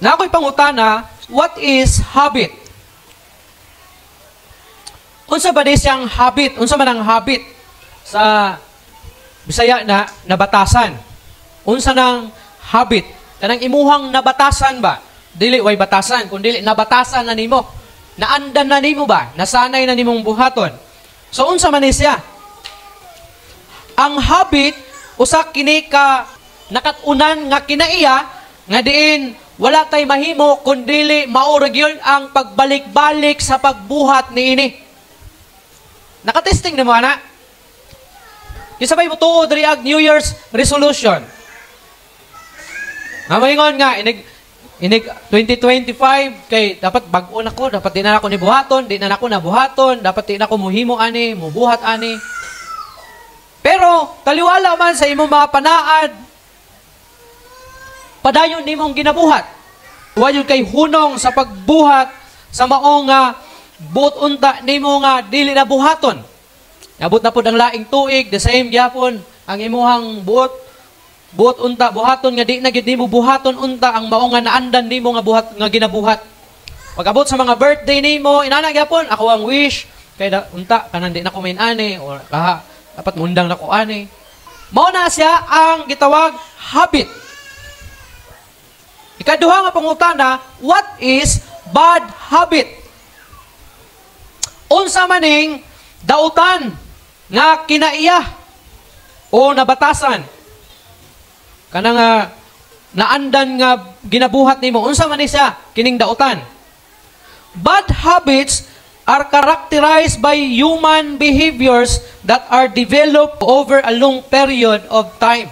Na ako'y pangutana, what is habit? Unsa ba di siyang habit? Unsa man ang habit sa Bisaya na nabatasan? Unsa nang habit? Kanang imuhang nabatasan ba? Dili way batasan, kun dili nabatasan na nimo. Naandan na nimo ba? Nasanay na nimong buhaton. So unsa man ni siya? Ang habit, usa kini ka nakat-unan nga kinaiya nga diin wala tay mahimo kun dili mao ra gyud ang pagbalik-balik sa pagbuhat niini. Nakatesting nimo ana? Kinsa bay motuo diri ag New Year's resolution? Nga moingon nga inig inig 2025 kay dapat bag-o na ko, dapat di na ako ni buhaton, di na nako nabuhaton, dapat di na ako muhimo ani, mubuhat ani. Pero taliwala man sa imong mga panaad, padayon nimong ginabuhat. Wa gyud kay hunong sa pagbuhat sa mao nga buot unta nimo nga dili na buhaton. Nabot na pod ang laing tuig, the same gyapon ang imuhang buot buot unta buhaton nga di na gyud nimo buhaton unta ang mao nga naandan nimo nga buhat nga ginabuhat. Pag-abot sa mga birthday nimo, inana gyapon ako ang wish kay da, unta kanang di na ko main ani or kaha dapat mundang na ko ani. Mao na siya ang gitawag habit. Ikaduha nga pangutana, what is bad habit? Unsa maning dautan nga kinaiya o nabatasan? Kanang naandan nga ginabuhat nimo, unsa man ni siya kining dautan? Bad habits are characterized by human behaviors that are developed over a long period of time.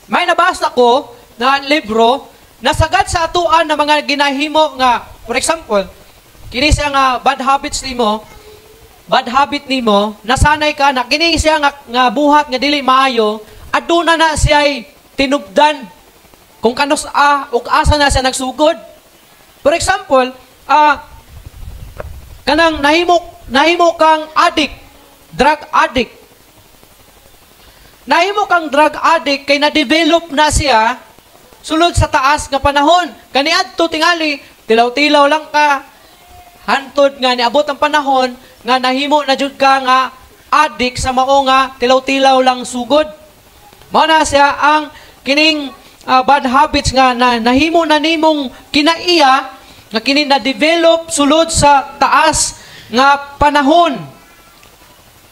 May nabasa ko na libro na sagad sa atuan na mga ginahimo nga, for example, kini siya nga bad habits nimo, bad habit nimo, nasanay ka na kini siya nga buhat nga dili maayo, aduna na siya tinubdan kung kanus a ug asa na siya nagsugod. For example, kanang nahimo nahimo kang addict, drug addict. Nahimo kang drug addict kay na-develop na siya sulod sa taas nga panahon. Kaniadto tingali, tilaw-tilaw lang ka, hantod nga niabot ang panahon nga nahimo na jud ka nga addict sa mao nga tilaw-tilaw lang sugod. Mao na siya ang kining bad habits nga na nahimo na nimong kinaiya nga kini na-develop sulod sa taas nga panahon.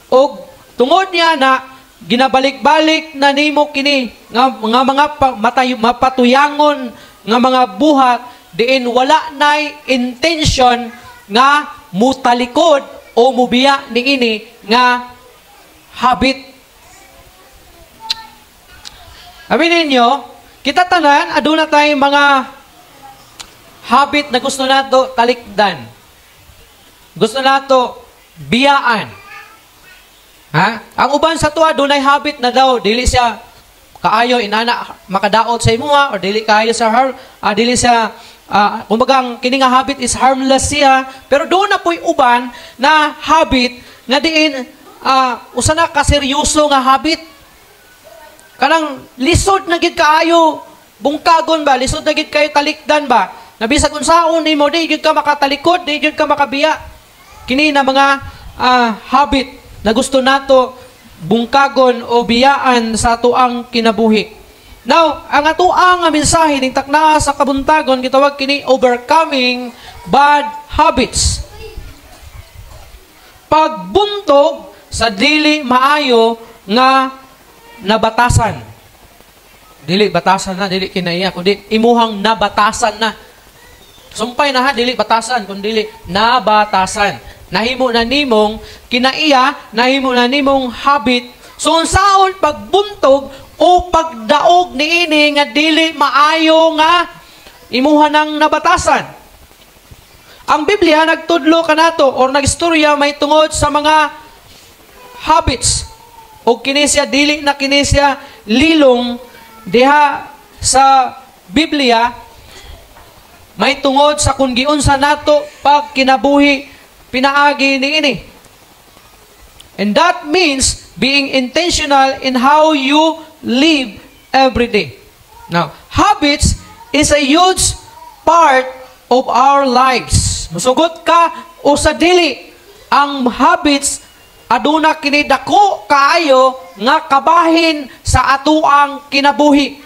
Og tungod niya na ginabalik-balik na nimo kini nga mga mapatuyangon nga mga buhat diin wala nay intention nga mutalikod o mubiya niini nga habit. Abi ninyo, kita tanan aduna tayong mga habit na gusto nato talikdan. Gusto nato biyaan. Ha? Ang uban sa tuwa dunay habit na daw dili siya kaayo inana makadaot sa imuha or dili kaayo sa harm, dili siya, kumbaga ang kini nga habit is harmless siya, pero duna po'y uban na habit nga diin usa na ka seryoso nga habit, kanang lisod na gid kaayo bungkagon ba, lisod na gid kayo talikdan ba, na bisag unsaon nimo, di gid ka makatalikod, di gid ka makabiya kini na mga habit na gusto nato bungkagon o biyaan sa atoang kinabuhi. Now, ang atoang nga mensahe ning taknaa sa kabuntagon gitawag kini overcoming bad habits. Pagbuntog sa dili maayo nga nabatasan. Dili batasan na, dili kinaiya, kundi imuhang nabatasan na. Sumpay na ha, dili batasan, kundi nabatasan. Nahimo na nimong kinaiya, nahimo na nimong habit. So unsaon pagbuntog o pagdaog niini nga dili maayo nga imuha ng nabatasan? Ang Biblia nagtudlo kanato or nagistorya may tungod sa mga habits. O kini siya dili na kini siya lilong diha sa Biblia may tungod sa kung giunsa nato pag kinabuhi pinaagi niini. And that means being intentional in how you live every day. Now, habits is a huge part of our lives. Musugot ka o sa dili, ang habits aduna kini dako kaayo nga kabahin sa atuang kinabuhi.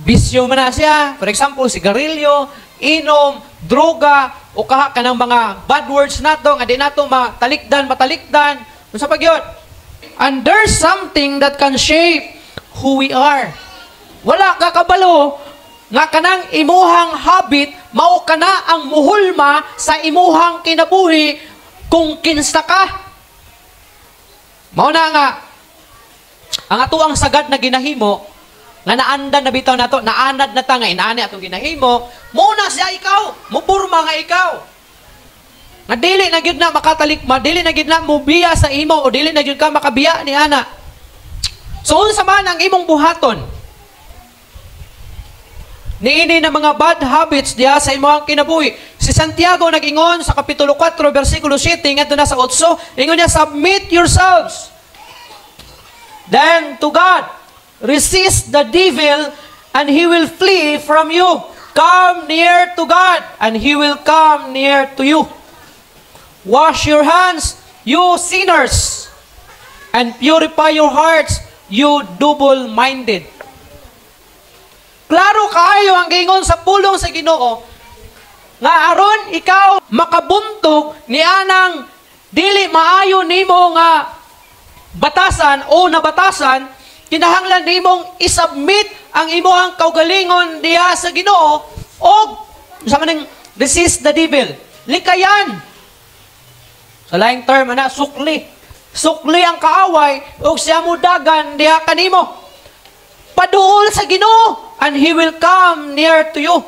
Bisyo man na siya. For example, sigarilyo, inom, droga, o kaha kanang mga bad words nato nga di nato matalikdan, matalikdan. Unsa pa gyud? And there's something that can shape who we are. Wala ka kabalo nga kanang imuhang habit mao kana ang muhulma sa imuhang kinabuhi kung kinsa ka. Mao na nga ang atuang sagad na ginahimo nga naandan na bitaw nato, naanad na ta nga inani atong ginahimo, mo na siya ikaw, mupurma nga ikaw. Nga dili na gyud na makatalik, ma dili na gyud na mubiya sa imo o dili na gyud ka makabiya ni ana. So unsa man ang imong buhaton niini na mga bad habits diha sa imong kinabuhi? Si Santiago nag-ingon sa kapitulo 4 bersikulo 7 ngadto na sa 8, ingon niya, "Submit yourselves then to God. Resist the devil and he will flee from you. Come near to God and he will come near to you. Wash your hands, you sinners, and purify your hearts, you double-minded." Klaro kaayo ang giingon sa pulong sa Ginoo nga aron ikaw makabuntog ni anang dili maayo nimo nga batasan o nabatasan, kinahanglan nimong isubmit ang imuhang kaugalingon diha sa Ginoo og sa maning resist the devil. Likayan. Sa laing term ana, sukli. Sukli ang kaaway ug siya mudagan diha kanimo. Paduol sa Ginoo and he will come near to you.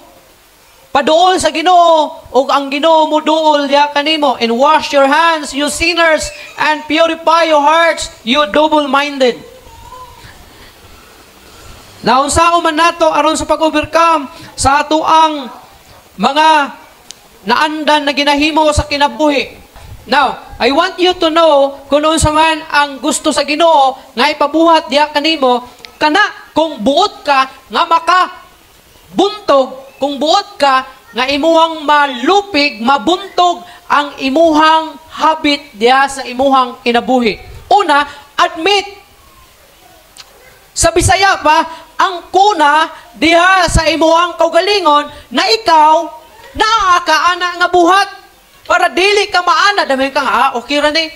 Paduol sa Ginoo ug ang Ginoo muduol diha kanimo. And wash your hands, you sinners, and purify your hearts, you double-minded. Naunsa man nato aron sa pag-overcome sa atoang mga naandan na ginahimo sa kinabuhi? Now, I want you to know kung unsa man ang gusto sa Ginoo nga ipabuhat diha kanimo kana kung buot ka nga maka buntog, kung buot ka nga imuhang malupig, mabuntog ang imuhang habit diha sa imuhang kinabuhi. Una, admit. Sa Bisaya pa, ang kuna diha sa imuhang kaugalingon na ikaw naa ka ana nga buhat para dili ka maana dami ka nga, "Ah, okay ra ni."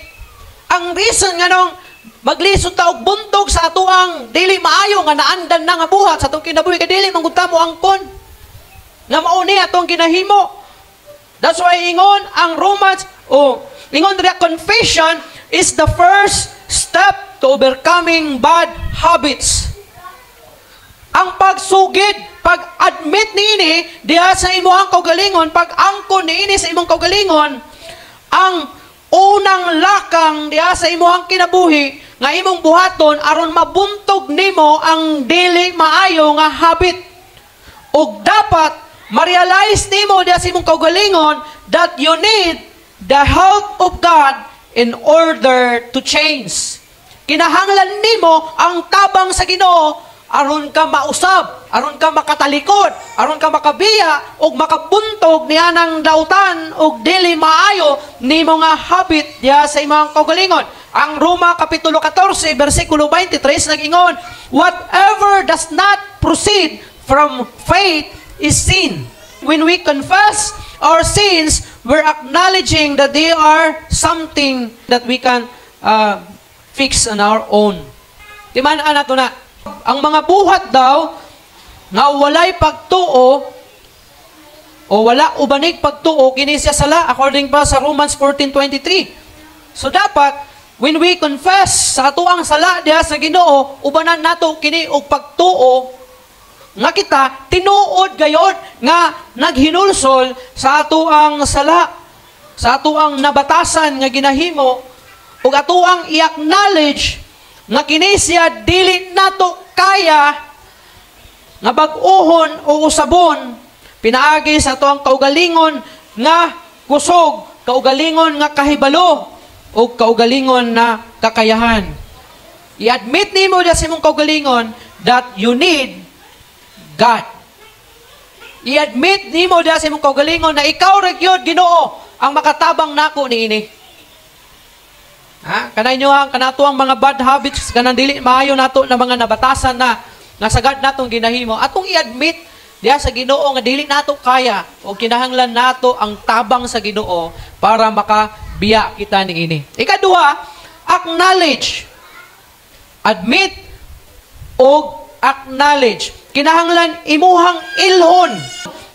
Ang reason nga nung maglisod ta og buntog sa atuang dili maayo nga naandan na nga buhat sa atong kinabuhi kay dili man gud ta mo angkon nga mao ni atong ginahimo. That's why ingon ang Romans o ingon diri, confession is the first step to overcoming bad habits. Ang pagsugid, pag-admit niini diha sa imuhang kaugalingon, pag-angkon niini sa imong kaugalingon, ang unang lakang diha sa imuhang kinabuhi nga imong buhaton aron mabuntog nimo ang dili maayo nga habit. Ug dapat ma-realize nimo diha sa imong kaugalingon that you need the help of God in order to change. Kinahanglan nimo ang tabang sa Ginoo aron ka mausab, aron ka makatalikod, aron ka makabiya ug makabuntog niya ng dautan ug dili maayo nimo nga habit diha sa imong kaugalingon. Ang Roma kapitulo 14 bersikulo 23 nag-ingon, "Whatever does not proceed from faith is sin." When we confess our sins, we're acknowledging that they are something that we can fix on our own. Timan-an nato na. Ang mga buhat daw nga walay pagtuo o wala ubanig pagtuo, kini siya sala according pa sa Romans 14:23. So dapat when we confess sa atoang sala diha sa Ginoo, ubanan nato kini og pagtuo nga kita tinuod gayod nga naghinulsol sa atoang sala, sa atoang nabatasan nga ginahimo ug atoang i-acknowledge nga kini siya dili nato kaya nga bag-ohon o usabon pinaagi sa atoang kaugalingon nga kusog, kaugalingon nga kahibalo o kaugalingon na kakayahan. I-admit nimo diha sa imong kaugalingon that you need God. I-admit nimo diha sa imong kaugalingon na ikaw ra gyud, Ginoo, ang makatabang nako niini. Ha? Kanay nyo ang kanato ang mga bad habits, kanang dili maayo nato na mga nabatasan na nga sagad natong ginahimo. Atong i-admit diha sa Ginoo nga dili nato kaya o kinahanglan nato ang tabang sa Ginoo para makabiya kita niini. Ikaduha, acknowledge. Admit og acknowledge. Kinahanglan imuhang ilhon.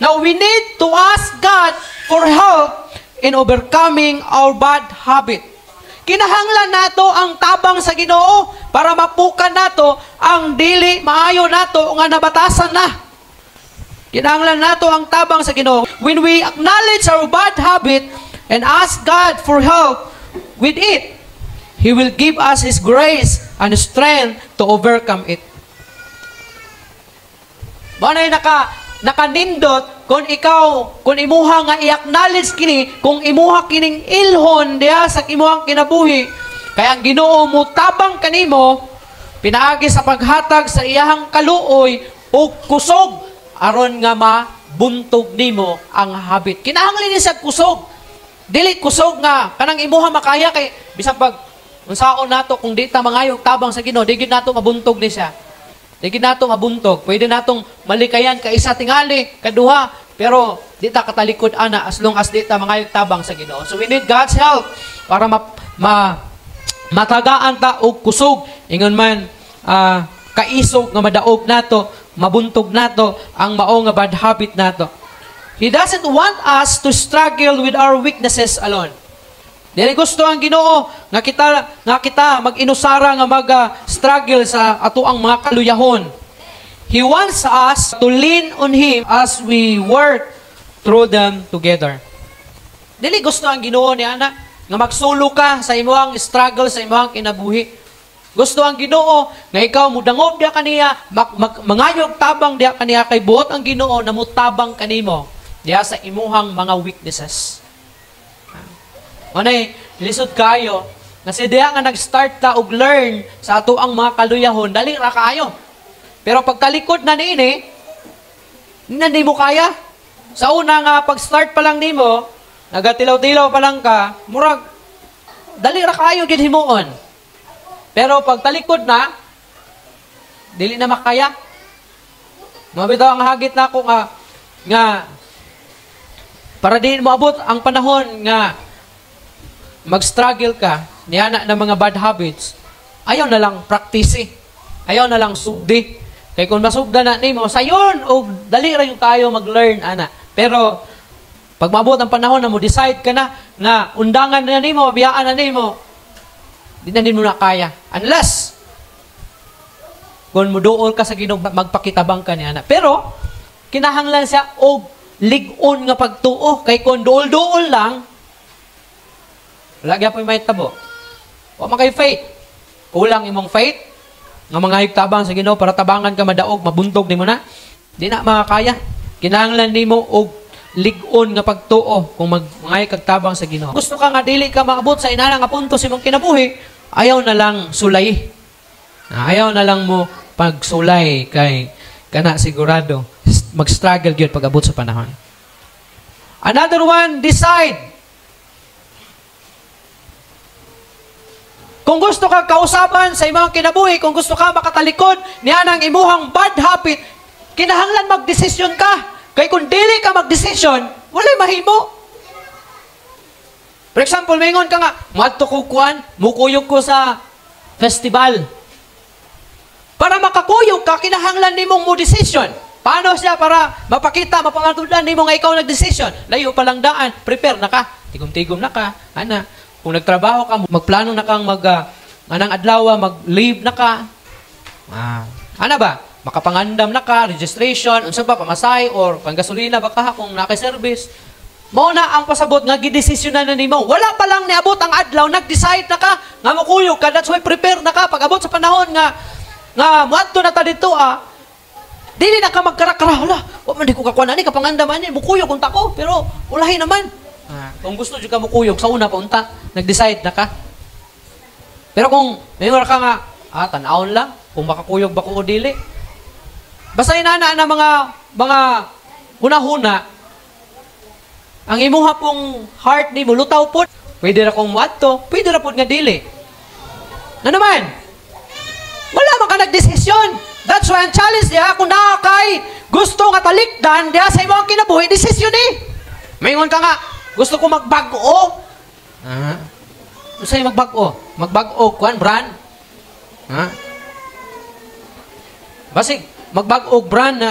Now we need to ask God for help in overcoming our bad habit. Kinahanglan nato ang tabang sa Ginoo para mapukan nato ang dili maayo nato nga nabatasan na. Kinahanglan nato ang tabang sa Ginoo. When we acknowledge our bad habit and ask God for help with it, He will give us His grace and strength to overcome it. Mao na nakanindot kung ikaw, kung imuha nga i-acknowledge kini, kung imuha kining ilhon diha sa imuhang kinabuhi, kay ang Ginoo mo tabang kanimo pinaagi sa paghatag sa iyahang kaluoy o kusog aron nga mabuntog nimo ang habit. Kinahanglan ni sa kusog. Dili kusog nga kanang imuha makaya, kay bisan pag unsaon nato, kung di ta mangayog tabang sa Ginoo, di gyud nato mabuntog ni siya. Di gyud nato mabuntog. Pwede natong malikayan kaisa tingali, kaduha, pero di ta katalikod ana as long as di ta mangayog tabang sa Ginoo. So we need God's help para ma matagaan ta og kusog, ingon man kaisog nga madaog nato, mabuntog nato ang mao nga bad habit nato. He doesn't want us to struggle with our weaknesses alone. Dili gusto ang Ginoo nga kita mag-inusara nga mag struggle sa ato ang mga kaluyahon. He wants us to lean on Him as we work through them together. Dili gusto ang Ginoo ni ana nga magsulo ka sa imong struggle sa imong kinabuhi. Gusto ang Ginoo nga ikaw mudangob diha kaniya, mangayog tabang diha kaniya, kay buot ang Ginoo na mutabang kanimo diha sa imuhang mga weaknesses. Manay, lisod kayo. Kasi diha nga nag-start ta og learn sa ato ang mga kaluyahon, dali ra kaayo. Pero pagtalikod na niini, hindi mo kaya. Sa una nga, pag-start pa lang nimo, nagatilaw-tilaw pa lang ka, murag, dali ra kaayo gid himuon. Pero pagtalikod na, dili na makaya. Mabitaw ang hagit nako nga para di moabot ang panahon nga mag-struggle ka niana ng mga bad habits, ayaw na lang practice eh. Ayaw na lang sugdi. Kay kung masugda na nimo, sayon og dali ra gyud kayo mag-learn ana. Pero pag maabot ang panahon na mo decide ka na nga undangan na nimo, biyaan na nimo, di na nimo na kaya. Unless kung muduol ka sa Ginoo, magpakitabang ka niya na. Pero kinahanglan siya og lig-on nga pagtuo, kay kung duol-duol lang, wala gyapon may tabo. Wa man kay faith. Kulang imong faith nga mga tabang sa Ginoo para tabangan ka madaog, mabuntog nimo na. Di na makakaya. Kinahanglan nimo og lig-on nga pagtuo kung magmangay kag tabang sa Ginoo. Gusto ka nga dili ka maabot sa inana nga punto sa imong kinabuhi, ayaw na lang sulay. Ayaw na lang mo pagsulay, kay kana sigurado mag-struggle gyud pag abot sa panahon. Another one, decide. Kung gusto ka kausaban sa imong kinabuhi, kung gusto ka makatalikod niya ng imuhang bad habit, kinahanglan magdesisyon ka. Kay kung dili ka magdesisyon, walay mahimo. For example, maingon ka nga, "Moadto ko kuan, mukuyog ko sa festival." Para makakuyog ka, kinahanglan nimong mo decision. Paano siya para mapakita, mapangatudan nimo nga ikaw nagdesisyon? Layo pa lang daan, prepare na ka. Tigom-tigom na ka, ana. Kung nagtrabaho ka, magplano na kang anang adlaw, mag-leave na ka. Ana ba? Makapangandam na ka, registration, unsa pa, pamasahe or panggasolina ba ka kung naka-service. Mao na ang pasabot nga gidesisyonan na nimo. Wala pa lang niabot ang adlaw, nag-decide na ka nga mokuyog ka. That's why prepare na ka pag abot sa panahon nga moadto na ta dito ah. Dili na ka magkarakara, "Hala, wa man di ko kakuan ani, kapangandam ani, mukuyog unta ko," pero ulahi naman. Kung gusto jud ka mukuyog sa una pa unta, nag-decide na ka. Pero kung mayroon ka nga, "Tan-awon lang kung makakuyog ba ko o dili." Basta inana na mga hunahuna, ang imuha pong heart nimo lutaw po. Pwede ra kong muadto, pwede ra pud nga dili. Na naman, wala man ka nagdesisyon. That's why ang challenge niya, kung naa kay gusto nga talikdan diha sa imong kinabuhi, desisyon eh. Maingon ka nga, "Gusto ko magbag-o." Ah. Unsay magbag-o? Magbag-o kuan brand? Ha? Basig magbag-o brand na,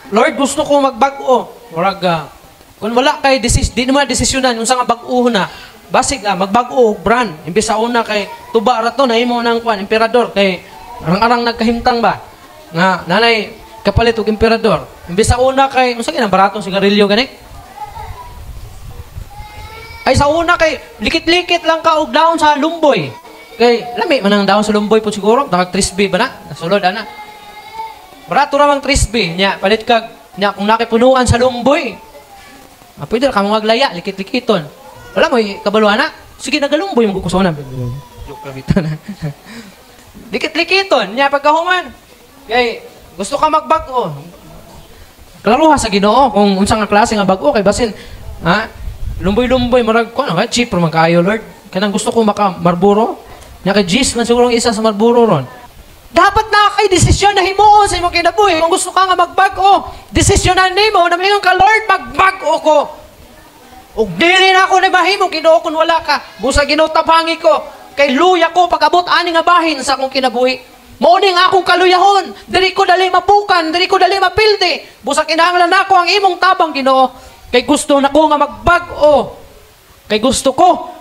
"Lord, gusto ko magbag-o." Murag kung wala kay di naman desisyonan unsa nga bag-o na. Basig magbag-o og brand. Imbes sa una kay tuba ra to, nahimo ng kuan, Emperador, kay arang-arang nagkahimtang ba nga nanay kapalit og Emperador. Imbes sa una kay unsa kinang baratong sigarilyo gani? Ay, sa una kay likit-likit lang ka og daon sa lumboy. Kay lami man ang daon sa lumboy po siguro, nakag 3B ba na? Nasulod ana. Barato ra mang 3B nya, palit kag nya kung nakipunuan sa lumboy. Ah, pwede ra ka mo maglaya, likit-likiton. Wala mo kabalo ana. Sige, nagalumboy mo kukusona. Joke lang ito na. Likit-likiton nya pagkahuman. Kay gusto ka magbag-o. Klaruha sa Ginoo kung unsa nga klase nga bag-o, kay basin ha, lumboy-lumboy, murag kuan ka cheap man kaayo, Lord. Kanang gusto ko maka Marlboro. Nya kay Gis man siguro ang isa sa Marlboro ron. Dapat na kay desisyon na himuon sa imong kinabuhi. Kung gusto ka nga magbag-o, desisyonan nimo na maingon ka, "Lord, magbag-o ko. Ug dili na ako na mahimo, Ginoo, kung wala ka. Busa, Ginoo, tabangi ko. Kay luya ko pag-abot ani nga bahin sa akong kinabuhi. Mao ning akong kaluyahon. Dili ko dali mapukan, dili ko dali mapildi. Busa kinahanglan nako ang imong tabang, Ginoo. Kay gusto nako nga magbag-o. Kay gusto ko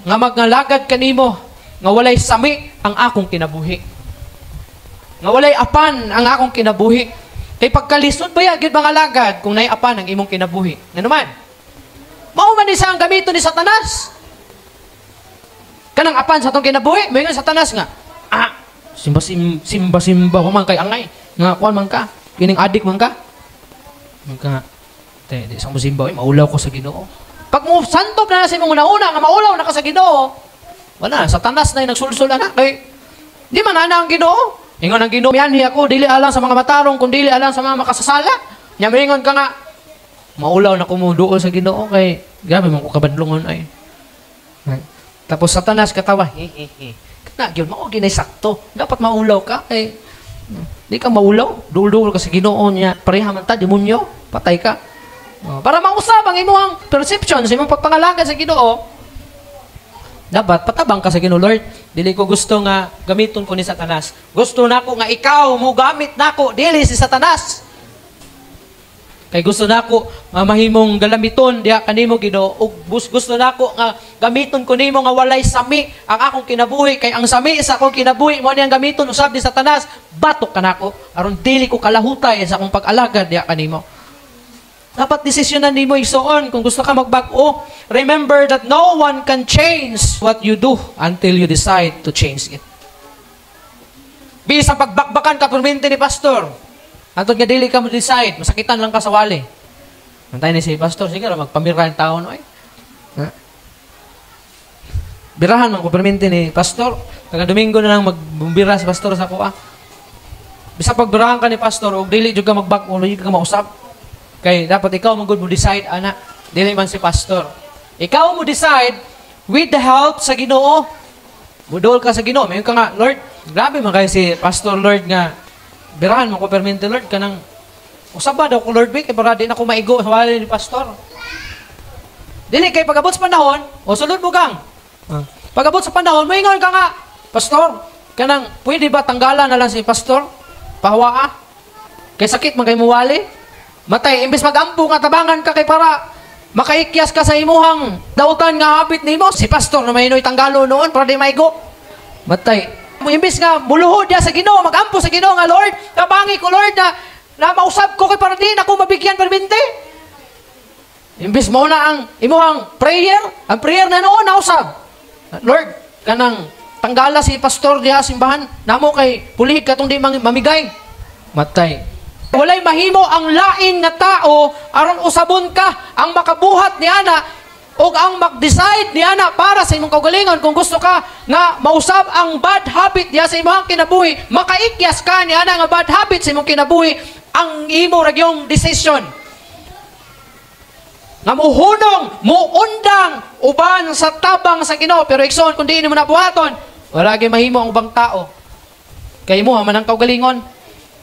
nga magngalagad kanimo nga walay sami ang akong kinabuhi. Nga walay apan ang akong kinabuhi." Kay pagkalisod ba gyud mga alagad kung naay apan ang imong kinabuhi? Ngano man? Mao man ni ang gamiton ni Satanas. Kanang apan sa atong kinabuhi, moingon Satanas nga, "Ah, simba simba simba ko man kay angay, nga kuan man ka, kining adik man ka." Man ka, "Te, di sa mo simba, eh, maulaw ko sa Ginoo." Pag mo santop na sa imong una nga maulaw na ka sa Ginoo, wala, Satanas na yung nagsulsul ana kay di man ana ang Ginoo. Ingon ang Ginoo, "Mianhi ako dili alang sa mga matarong kun dili alang sa mga makasasala." Nya moingon ka nga, "Maulaw na ko mo duol sa Ginoo kay grabe man ko kabadlungon ay." Tapos Satanas katawa, "Hehehe. Kana gyud mao ginay sakto. Dapat maulaw ka kay di ka maulaw, duol-duol ka sa Ginoo niya. Pareha man ta demonyo, patay ka." Oh, para mausab ang imong perception sa imong pagpangalagad sa Ginoo, dapat patabang ka sa Ginoo, "Lord, dili ko gusto nga gamiton ko ni Satanas. Gusto nako nga ikaw mo gamit nako, dili si Satanas. Kay gusto nako nga mahimong galamiton diha kanimo, Ginoo, ug gusto nako nga gamiton ko nimo nga walay sami ang akong kinabuhi, kay ang sami sa akong kinabuhi mo ni ang gamiton usab ni Satanas batok kanako aron dili ko kalahutay sa akong pag-alagad diha kanimo." Dapat desisyonan nimo, igsoon, kung gusto ka magbag-o. Remember that no one can change what you do until you decide to change it. Bisan pagbakbakan ka permente ni pastor, hantod nga dili ka mo decide, masakitan lang ka sa wali. Antay ni si pastor, sige ra magpamira ang tao no ay. Ha? Birahan man ko permente ni pastor. Kada Domingo na lang magbumbira si pastor sa kuha. Bisa pagbirahan ka ni pastor og dili jud ka magbag-o, dili ka mausab. Kay dapat ikaw man gud mo decide ana, dili man si pastor. Ikaw mo decide with the help sa Ginoo. Mudol ka sa Ginoo. Mayon ka nga, "Lord, grabe man kayo si pastor, Lord, nga birahan mo ko permente, Lord, kanang usaba daw ko, Lord, kay para di na ko maigo sa wali ni pastor." Dili kay pag-abot sa panahon, o sulod mo kang. Ah. Pag-abot sa panahon, moingon ka nga, "Pastor, kanang pwede ba tanggalan na lang si pastor? Pahawaa. Kay sakit man kay muwali." Matay, imbes magampo nga tabangan ka kay para makaikyas ka sa imuhang dautan nga habit nimo, si pastor na mahinoy tanggalo noon para di maigo. Matay. Imbes nga muluhod ya sa Ginoo, magampo sa Ginoo nga, "Lord, tabangi ko, Lord, na na mausab ko kay para di na ako mabigyan permente." Imbes mo na ang imuhang prayer, ang prayer na noon nausab. "Lord, kanang tanggala si pastor diha simbahan namo kay pulihig katong di mamigay." Matay. Walay mahimo ang lain nga tao aron usabon ka. Ang makabuhat ni ana og ang mag-decide ni ana para sa imong kaugalingon, kung gusto ka nga mausab ang bad habit diha sa imong kinabuhi, makaikyas ka ni ana nga bad habit sa imong kinabuhi, ang imo ra gyung decision. Nga muhunong, muundang uban sa tabang sa Ginoo. Pero igsoon, kung di mo na buhaton, wala gyud mahimo ang ubang tao. Kay mo man ang kaugalingon.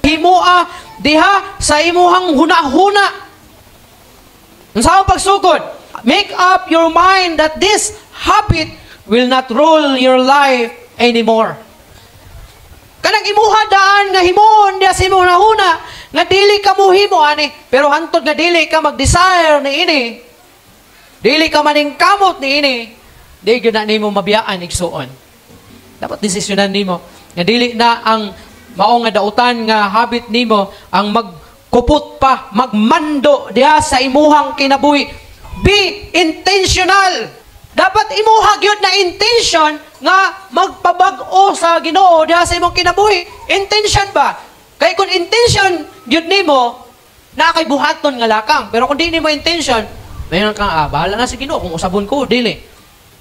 Himoa diha sa imuhang huna-huna. Unsa ang pagsugod? Make up your mind that this habit will not rule your life anymore. Kanang imuha daan nga himuon diha sa imong huna nga dili ka mohimo ani, pero hantod nga dili ka mag-desire ni ini, dili ka maningkamot ni ini, di gyud na nimo mabiyaan, igsuon. Dapat desisyonan nimo nga dili na ang mao nga dautan nga habit nimo ang magkupot pa, magmando diha sa imuhang kinabuhi. Be intentional. Dapat imuha gyud na intention nga magpabag-o sa Ginoo diha sa imong kinabuhi. Intention ba? Kay kung intention gyud nimo, naa kay buhaton nga lakang. Pero kung di nimo intention, mayon kang, "Ah, bahala na sa Ginoo kung usabon ko o dili."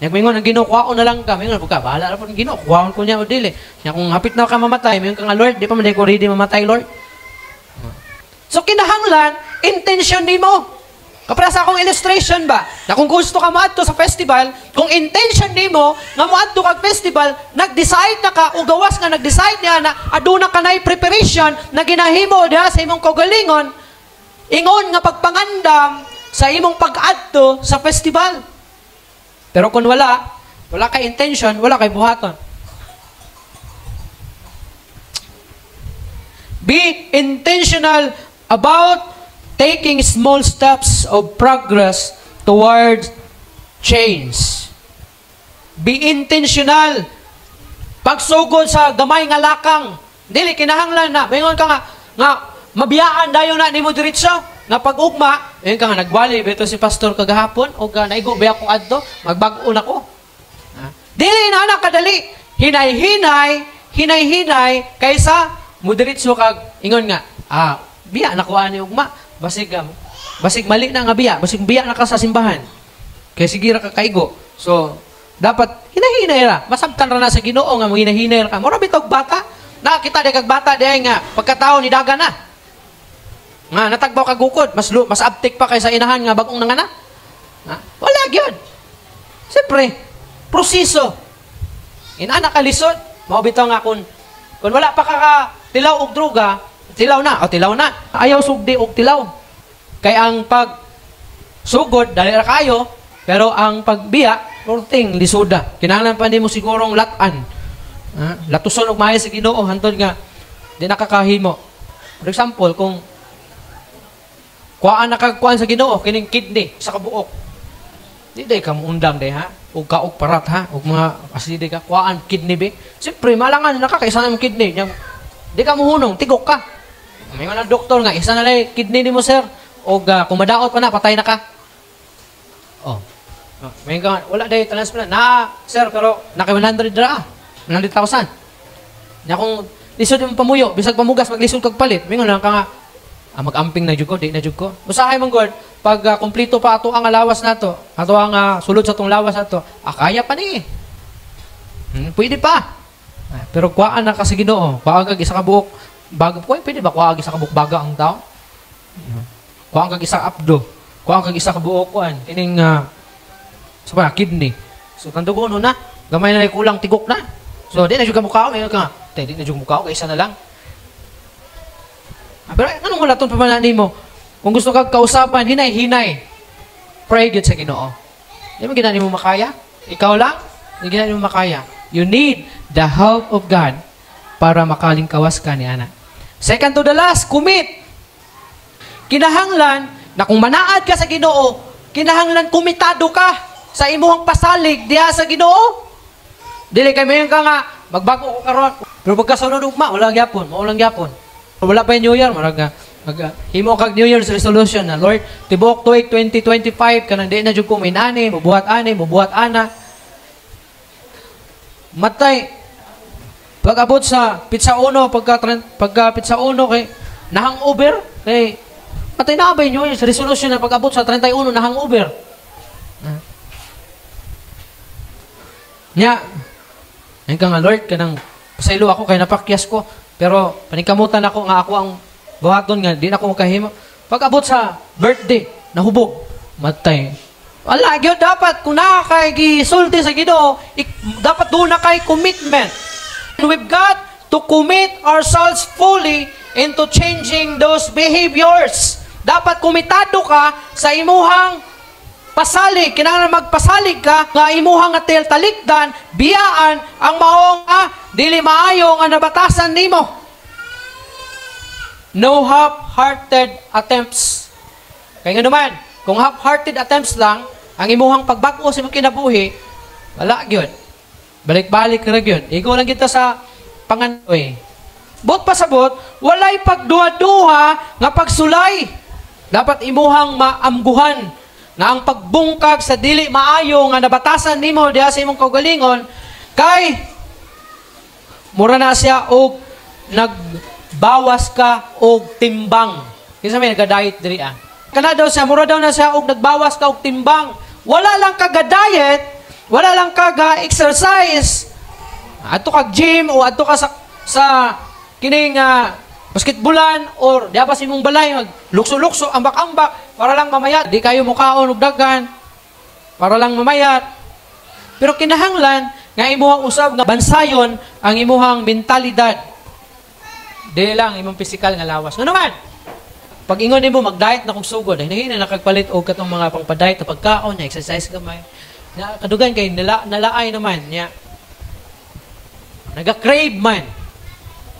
Nagmingon ang Ginoo, "Kuhaon na lang ka." Mingon ka, "Bahala na po ang Ginoo, kuhaon ko niya o dili." Nya kung hapit na ka mamatay, mingon ka nga, "Lord, di pa man ko ready mamatay, Lord." So kinahanglan intention nimo. Kapara sa akong illustration ba, na kung gusto ka moadto sa festival, kung intention nimo nga moadto kag festival, nag-decide na ka o gawas nga nag-decide niya na aduna ka nay preparation na ginahimo diha sa imong kaugalingon, ingon nga pagpangandam sa imong pag-adto sa festival. Pero kung wala, wala kay intention, wala kay buhaton. Be intentional about taking small steps of progress towards change. Be intentional. Pagsugod sa gamay nga lakang, dili kinahanglan na maingon ka nga mabiyaan dayon na nimo diretso nga pag-ugma, ingon ka nga, "Nagwali bito si pastor kagahapon o ka naigo ba ako adto, magbag-o na ko." Ha? Dili na na kadali. Hinay-hinay, hinay-hinay kaysa mudiretso kag ingon nga, "Ah, biya na ko ani ugma." Basig mali na nga biya, basig biya na ka sa simbahan. Kay sige ra ka kaigo. So, dapat hinahinay ra. Masabtan ra na sa Ginoo nga mohinahinay ra ka. Mura bitog bata. Nakita di kag bata di nga pagkatao ni daga na. Nga natagbaw kag gukod, mas abtik pa kaysa inahan nga bagong nanganak. Ha? Wala gyud. Siyempre, proseso. Inana ka lisod. Mao bitaw nga kung wala pa ka ka tilaw og droga, tilaw na, o tilaw na. Ayaw sugdi og tilaw. Kay ang pag sugod dali ra kayo, pero ang pagbiya perting lisuda. Kinahanglan pa nimo sigurong lat-an. Ha? Latuson og maayo sa Ginoo hantod nga di nakakahimo. For example, kung kuhaan na kag kuan sa Ginoo kining kidney sa kabuok. Di day ka muundang day ha. Ug kaog parat ha, ug mga aside ka kuhaan kidney be. Siyempre malangan na ka kay isa na imong kidney. Nya, di ka muhunong, tigok ka. May mga doktor nga isa na lang kidney nimo, sir. Og kung madaot pa na, patay na ka. Oh. Oh, may ka, "Wala day transplant." "Na, sir, pero naka 100 ra. 100,000." Nya kung lisod yung pamuyo, bisag pamugas, maglisod kag palit. Mingon lang ka nga, "Ah, mag-amping na jud ko, di na jud ko." Usahay man god, pag kumpleto pa ato ang lawas nato, ato ang sulod sa tong lawas nato, ah, kaya pa ni. Pwede pa. Ah, pero kuhaan na ka sa Ginoo, kuhaan kag isa ka buok baga, pwede ba kuhaan kag isa ka buok baga ang tao? Kuhaan kag isa apdo, kuhaan kag isa ka buok kuan, kining sa pa kidney. So tandugon na, gamay na kulang, tigok na. So di na jud ka mukao, may ka, "Te, di na jud mukao kay isa na lang." Ah, pero anong wala tong pamana nimo? Kung gusto kag kausapan, hinay-hinay. Pray gyud sa Ginoo. Di mo gina nimo makaya? Ikaw lang? Di gina nimo makaya. You need the help of God para makalingkawas ka ni ana. Second to the last, commit. Kinahanglan na kung manaad ka sa Ginoo, kinahanglan komitado ka sa imuhang pasalig diha sa Ginoo. Dili kay mayon ka nga magbago ko karon. Pero pagkasunod ugma, wala gyapon, mao lang gyapon. Wala pa yung New Year, murag nga mag himo kag New Year's resolution na, "Lord, tibuok tuig 2025 kanang di na jud ko minani, mubuhat ani, mubuhat ana." Matay pag abot sa petsa 1, pagka petsa 1 kay nahangover, kay patay na ba yung New Year's resolution na pag abot sa 31 nahangover. Nya, ayun ka nga, "Lord, kanang pasaylo ako kay napakyas ko. Pero paningkamutan ako nga ako ang buhaton nga di na ako makahimo." Pag abot sa birthday, nahubog. Matay. Wala gyud, dapat kung naa kay gisulti sa Ginoo, dapat duna kay commitment. We've got to commit ourselves fully into changing those behaviors. Dapat komitado ka sa imuhang pasalig. Kinahanglan magpasalig ka nga imuhang nga talikdan, biyaan ang maong dili maayo nga nabatasan nimo. No half-hearted attempts. Kaya nga naman, kung half-hearted attempts lang ang imuhang pagbag-o sa imong kinabuhi, wala gyud. Balik-balik ra gyud. Igo lang kita sa pangandoy. Buot pasabot, walay pagduha-duha nga pagsulay. Dapat imuhang maamguhan nga ang pagbungkag sa dili maayo nga nabatasan nimo diha sa imong kaugalingon kay mura na siya og nagbawas ka og timbang. Kinsa may nagka-diet diri ah? Kana daw siya, mura daw na siya og nagbawas ka og timbang. Wala lang ka ga-diet, wala lang ka ga-exercise. Adto kag gym o adto ka sa kining basketbolan or diha pa sa imong balay mag lukso-lukso, ambak-ambak para lang mamayat. Di kayo mukaon og daghan para lang mamayat. Pero kinahanglan nga imuhang usab nga bansayon ang imuhang mentalidad. Di lang imong physical nga lawas. Ngano man? Pag ingon nimo mag-diet na kung sugod, ay nahina na kagpalit og katong mga pangpa-diet na pagkaon, na exercise gamay. Na kadugan kay nala, nalaay naman nya. Naga-crave man.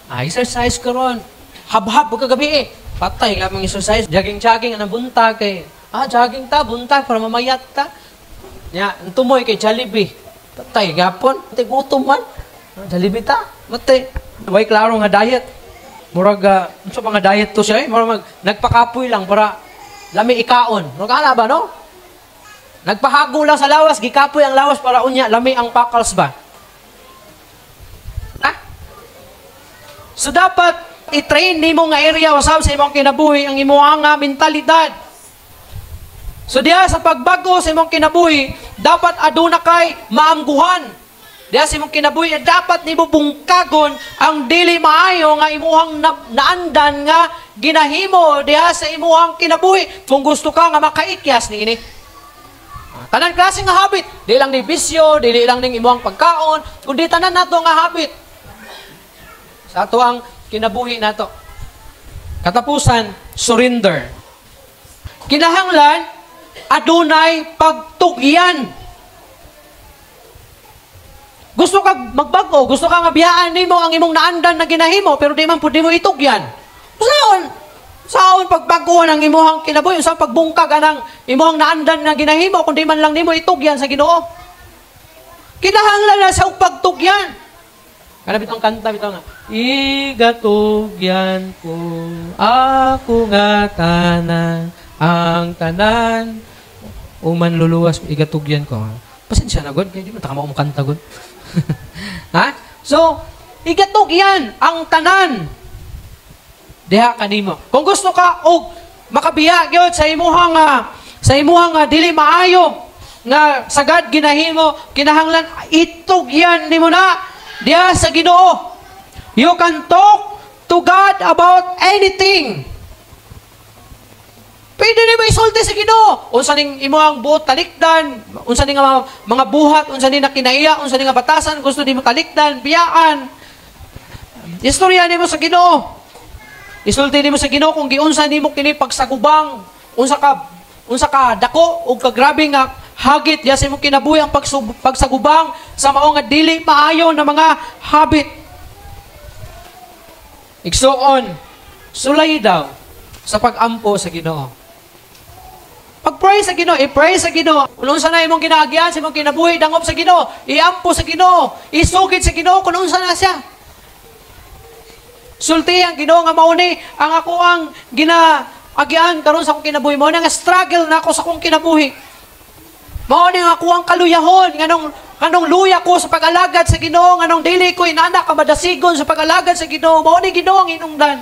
Ah, exercise karon. Habhab kagabi eh. Patay nga mong exercise. Jogging-jogging ang buntag kay. Ah, jogging ta, buntag para mamayat ta. Nya, ang tumoy kay Jollibee. Patay gapon, patay gutom man. Ah, Jollibee ta. Matay. Way klaro nga diet. Murag unsa pa nga diet to siya eh? Murag nagpakapoy lang para lami ikaon. Murag ana ba, no? Nagpahago lang sa lawas, gikapoy ang lawas para unya lami ang pakals ba? Ha? So dapat i-train nimo nga area usab sa imong kinabuhi ang imong nga mentalidad. So diha sa pagbago sa imong kinabuhi, dapat aduna kay maamguhan. Diha sa imong kinabuhi, dapat nimo bungkagon ang dili maayo nga imuhang naandan nga ginahimo diha sa imuhang kinabuhi kung gusto ka nga makaikyas niini. Tanan klase nga habit, di lang ni bisyo, dili lang ning imuhang pagkaon, kundi tanan nato nga habit sa ato ang kinabuhi nato. Katapusan, surrender. Kinahanglan adunay pagtugyan. Gusto ka magbag-o, gusto ka nga biyaan nimo ang imong naandan na ginahimo, pero di man pud nimo itugyan. Saon? Saon pagbaguhan ang imuhang kinabuhi, sa pagbungkag anang imuhang naandan na ginahimo kung di man lang nimo itugyan sa Ginoo? Kinahanglan na sa pagtugyan. Kana bitong kanta bitaw nga, "Igatugyan ko ako nga tanan, ang tanan o manluluwas igatugyan ko." Pasensya na god, kay di man ta ka mo kanta god. Ha? So, igatugyan ang tanan diha kanimo. Kung gusto ka og makabiya gyud sa imuhang dili maayo nga sagad ginahimo, kinahanglan itugyan nimo na diha sa Ginoo. You can talk to God about anything. Pwede nimo isulti sa Ginoo. Unsa ning imuhang buot talikdan, unsa ning mga buhat, unsa ning kinaiya, unsa ning nga batasan gusto nimo talikdan, biyaan. Istorya nimo sa Ginoo. Isulti nimo sa Ginoo kung giunsa nimo kini pagsagubang, unsa ka dako ug kagrabe nga hagit diha sa imong kinabuhi ang pagsagubang sa mao nga dili maayo na mga habit. Igsuon, sulay daw sa pag-ampo sa Ginoo. Pag-pray sa Ginoo, i-pray sa Ginoo. Kung unsa na imong ginaagian sa imong kinabuhi, dangop sa Ginoo, iampo sa Ginoo, isugid sa Ginoo kung unsa na siya. Sulti ang Ginoo nga mao ni ang ako ang ginaagian karon sa akong kinabuhi. Mao ni nga struggle na ako sa akong kinabuhi. Mao ni ang ako ang kaluyahon nganong kanong luya ko sa pag-alagad sa Ginoo, nganong dili ko inana ka madasigon sa pag-alagad sa Ginoo. Mao ni, Ginoo, ang hinungdan.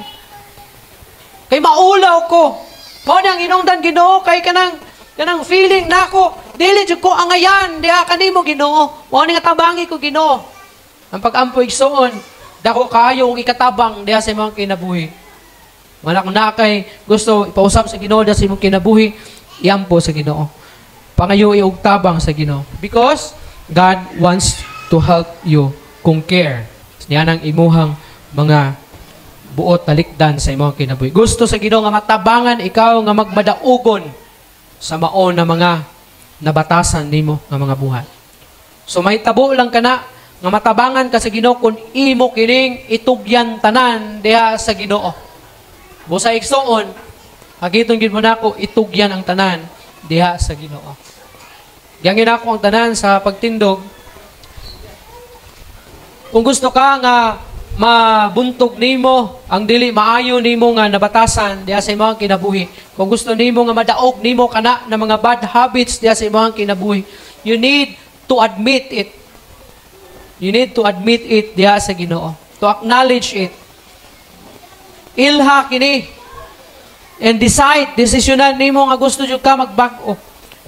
Kay maulaw ko. Mao ni ang hinungdan, Ginoo, kay kanang feeling nako dili jud ko angayan diha kanimo, Ginoo. Mao ni nga tabangi ko, Ginoo. Ang pag-ampo, igsuon, dako kaayo ang ikatabang diha sa imong kinabuhi. Wala kung naa kay gusto ipausap sa Ginoo diha sa imong kinabuhi. Iampo sa Ginoo. Pangayo og tabang sa Ginoo. Because God wants to help you conquer niya ang imuhang mga buot talikdan sa imong kinabuhi. Gusto sa Ginoo nga matabangan ikaw nga magmadaugon sa mao na mga nabatasan nimo nga mga buhat. So may tabo lang kana nga matabangan ka sa Ginoo kung imo kining itugyan tanan diha sa Ginoo. Busa igsuon, hagiton gid mo nako itugyan ang tanan diha sa Ginoo. Giyangin ako ang tanan sa pagtindog. Kung gusto ka nga mabuntog nimo ang dili maayo nimo nga nabatasan diha sa imong kinabuhi, kung gusto nimo nga madaog nimo kana na mga bad habits diha sa imong kinabuhi, you need to admit it. You need to admit it diha sa Ginoo. To acknowledge it. Ilha kini. And decide, desisyonan nimo nga gusto jud ka magbag-o.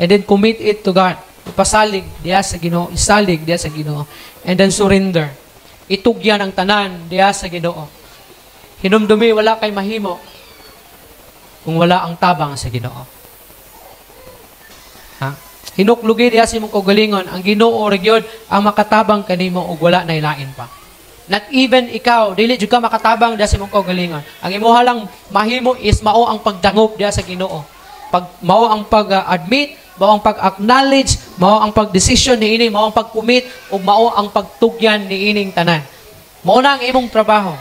And then commit it to God. Ipasalig diha sa Ginoo, isalig diha sa Ginoo. And then surrender. Itugyan ang tanan diha sa Ginoo. Hinumdumi, wala kay mahimo kung wala ang tabang sa Ginoo. Ha? Hinuklugi diha sa imong kaugalingon, ang Ginoo ra gyud ang makatabang kanimo ug wala na ilain pa. Not even ikaw, dili jud ka makatabang diha sa imong kaugalingon. Ang imuha lang mahimo is mao ang pagdangop diha sa Ginoo. Pag mao ang pag-admit, mao ang pag-acknowledge, mao ang pag-decision niini, mao ang pag-commit ug mao ang pagtugyan niining tanan. Mao na ang imong trabaho.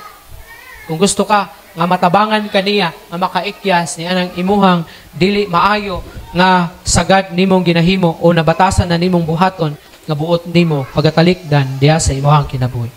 Kung gusto ka nga matabangan kaniya, nga makaikyas ni anang imuhang dili maayo nga sagad nimong ginahimo o nabatasan na nimong buhaton nga buot nimo pagatalikdan diha sa imuhang kinabuhi.